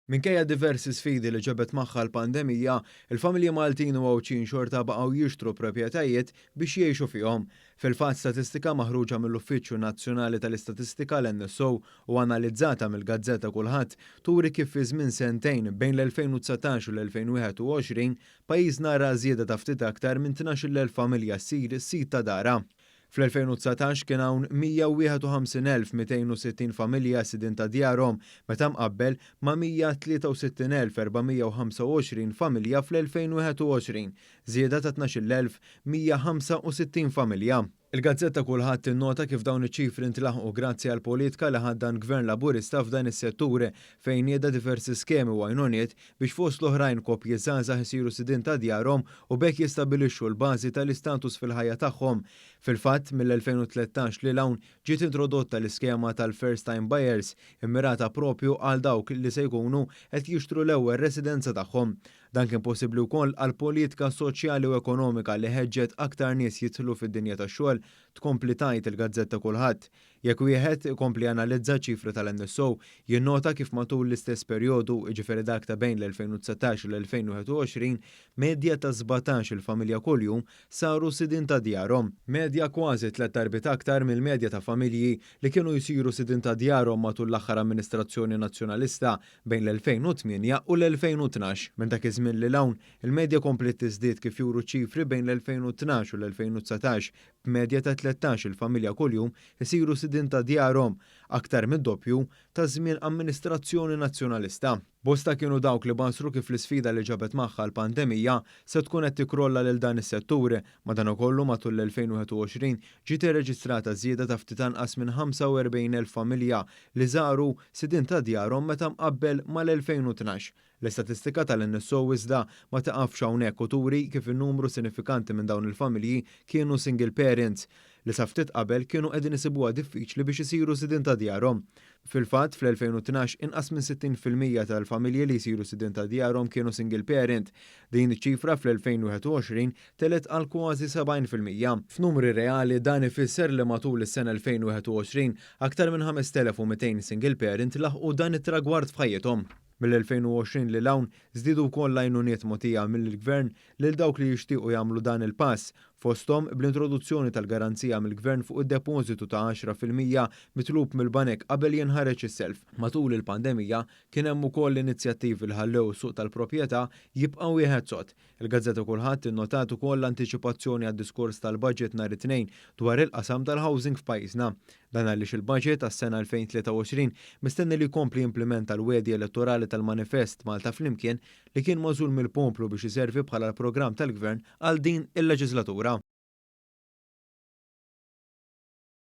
Minkejja diversi sfidi li ġabet magħha l-pandemija, il-familji Maltin u Għawdxin xorta baqgħu jixtru proprjetajiet biex jgħixu fihom. Fil-fatt, statistika maħruġa mill-Uffiċċju Nazzjonali tal-Istatistika, l-NSO, u analizzata mill-gazzetta Kulħadd turi kif fi żmien sentejn, bejn l-2019 u l-2021, pajjiżna ra żieda ta' ftit aktar minn 12,000 familja ssir sid ta' darha. Fl-2019 kien hawn 151,260 familja sidien ta' djarhom meta mqabbel ma' 163,425 familja fl-2021, żieda ta' 12,165 familja. Il-gazzetta Kulħadd tinnota kif dawn iċ-ċifri ntlaħqu grazzi għall-politika li ħaddan Gvern Laburista f'dan is-settur fejn nieda diversi skemi u għajnuniet biex fost l-oħrajn koppji żgħażagħ isiru sidien ta' djarhom u b'hekk jistabbilixxu l-bażi tal-istatus fil-ħajja tagħhom. Fil-fatt, mill-2013 lil hawn ġiet introdotta l-iskema tal-First Time Buyers, immirata proprju għal dawk li se jkunu qed jixtru l-ewwel residenza tagħhom. Dan kien possibbli wkoll għall-politika soċjali u ekonomika li ħeġġet aktar nies jidħlu fid-dinja tax-xogħol, tkompli tgħid il-gazzetta Kulħadd. Jekk wieħed ikompli janalizza ċ-ċifri tal-NSO, jinnota kif matul l-istess perjodu, jiġifieri dak ta' bejn l-2019 u l-2021, medja ta' 17-il familja kuljum saru sidien ta' djarhom. Medja kważi tlett darbiet aktar mill-medja ta' familji li kienu jsiru sidien ta' djarhom matul l-aħħar amministrazzjoni Nazzjonalista bejn l-2008 u l-2012. Minn dak iż-żmien lil hawn, il-medja kompliet tiżdied kif juru ċ-ċifri bejn l-2012 u l-2019 b'medja ta' 13-il familja kuljum isiru sidien ta' djarhom, aktar mid-doppju ta' żmien amministrazzjoni Nazzjonalista. Bosta kienu dawk li basru kif l-isfida li ġabet magħha l-pandemija se tkun qed tikkrolla lil dan is-settur, madankollu matul l-2021 ġiet irreġistrata żieda ta' ftit anqas minn 45,000 familja li saru sidien ta' djarhom meta mqabbel mal-2012. L-istatistika tal-NSO iżda ma tiqafx hawnhekk u turi kif in-numru sinifikanti minn dawn il-familji kienu single parents, li sa ftit qabel kienu qegħdin isibuha diffiċli biex isiru sidien ta' djarhom. Fil-fatt, fl-2012 inqas minn 60% tal-familji li jsiru sidien ta' djarhom kienu single parent. Din iċ-ċifra fl-2021 telgħet għal kważi 70%. F'numri reali dan ifisser li matul is-sena 2021 aktar minn 5,200 single parent laħqu dan it-tragward f'ħajjithom. Mill-2020 lil hawn żdiedu wkoll l-għajnuniet mogħtija mill-Gvern lil dawk li jixtiequ jagħmlu dan il-pass, fosthom bl-introduzzjoni tal-garanzija mill-Gvern fuq id-depożitu ta' 10% mitlub mill-banek qabel jinħareġ is-self. Matul il-pandemija kien hemm ukoll inizjattivi li ħallew is-suq tal-proprjetà jibqa' wieħed sod. Il-gazzetta Kulħadd innotat ukoll l-antiċipazzjoni għad-diskors tal-budget nhar it-Tnejn dwar il-qasam tal-housing f'pajjiżna. Dan għaliex il-budget għas-sena 2023 mistenni li jkompli jimplimenta l-wegħdi elettorali tal-manifest Malta Flimkien li kien magħżul mill-poplu biex iservi bħala l-programm tal-Gvern għal din il-leġislatura.